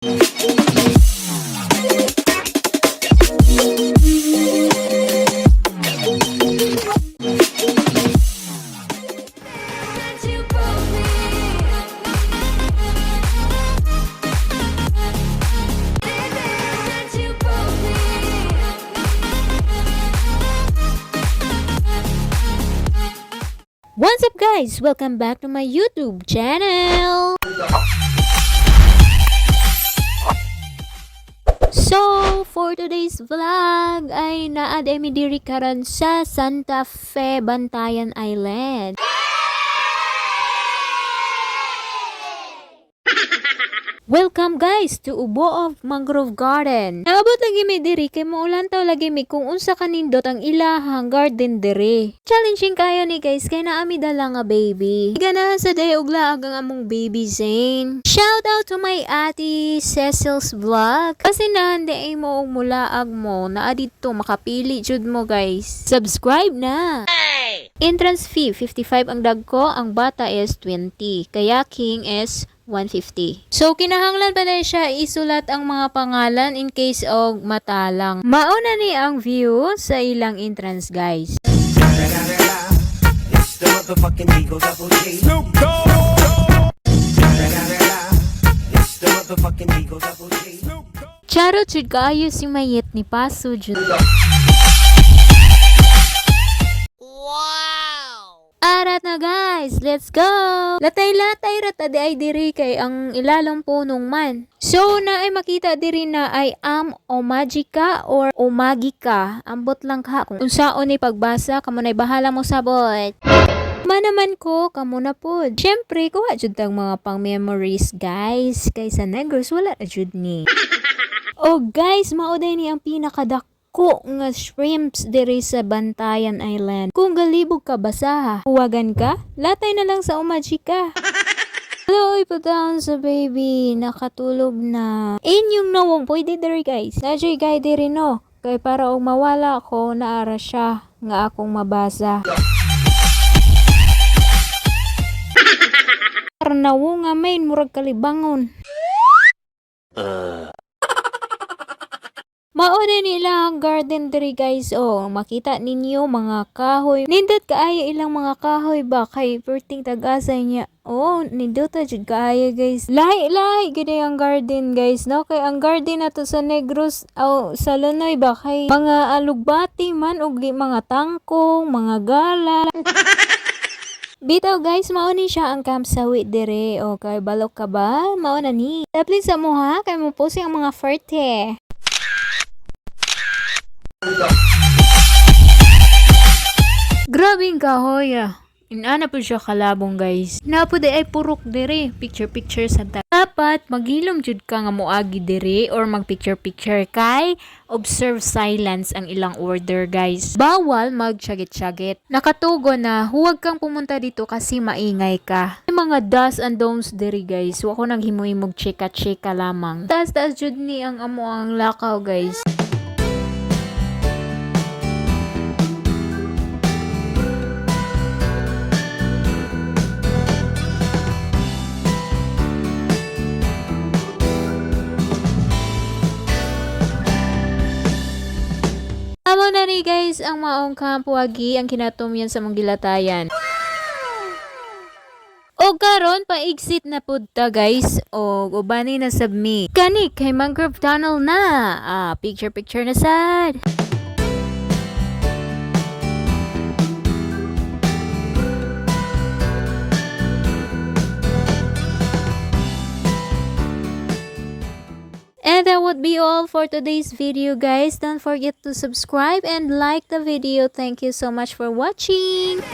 What's up, guys? Welcome back to my YouTube channel! So, for today's vlog ay naa mi diri karon sa Santa Fe, Bantayan Island. Welcome, guys, to Ubo of Mangrove Garden. Naabot lagi mi diri kay muulantaw lagi mi kung unsa kanindot ang ilahang garden diri. Challenging kayo ni, guys, kay naa mi dala nga baby. Ganahan sa day og laag ang among baby Zane. Shout out to my ate Cecil's Vlog. Kasi nahande ay mo og mulaag mo naa didto makapili jud mo, guys. Subscribe na. Entrance fee, 55 ang dagko, ang bata is 20. Kayaking is 150. So, kinahanglan pa na siya isulat ang mga pangalan in case og matalang. Mauna ni ang view sa ilang entrance, guys. It's the motherfucking Eagle Double G. Snoop Dogg. It's the motherfucking Eagle Double G. Charot jud kaayo si Mayet ni Paso jud. Wow! Arat na, guys, let's go! Latay-latay ra ta di ay diri kay ang ilalong punong man. So na ay makita diri na ay am o magica or o magika. Ambot lang ka kung unsaon ni pagbasa, kamo nay bahala mo sabot. Manaman ko, kamo na pod. Syempre, kuha jud tang mga pang memories, guys. Kay sa Negros, wala na jud ni. Oh guys, mao day ni ang pinakadako nga shrimps diri sa Bantayan Island. Kung galibog ka basaha, huwagan ka, latay na lang sa Umajika. Hello, down sa baby. Nakatulog na. Inyong nawong, pwede diri, guys. Najoy guy diri, no. Kay para og mawala ko, naara siya nga akong mabasa. Nawo nga main, murag kalibangon. Mao na nila ang garden diri, guys, oh. Makita ninyo mga kahoy. Nindot kaayo ilang mga kahoy ba kay perting tag-asa niya. Oh, nindot jud kaayo, guys. Lahi-lahi gid ang garden, guys, no, kay ang garden nato sa Negros aw sa Lunoy ba kay mga alugbati man ug mga tangkong, mga gala. Bitaw, guys, mao ni siya ang Camp Sawi dire. O kay balok ka ba? Mao na ni. Taplin sa mo ha, kay mo post ang mga forte. Grabe ang kahoy ah. Inana po siya kalabong, guys. Napo di ay purok dire. Picture picture sa ta. Dapat maghilom jud ka nga moagi dire or mag picture picture kay observe silence ang ilang order, guys. Bawal magsyagit-syagit. Nakatugo na huwag kang pumunta dito kasi maingay ka. May mga do's and don'ts dire, guys. Wa ko naghimo-himog chika-chika lamang. Taas-taas jud ni ang amo ang lakaw, guys. Amo na ni, guys, ang maong Camp Wagi ang kinatumyan sa mong gilatayan. O karon pa-exit na pud ta, guys, o ubani na sab mi. Kani kay Mangrove Tunnel na. Ah, picture picture na sad. And that would be all for today's video, guys. Don't forget to subscribe and like the video. Thank you so much for watching.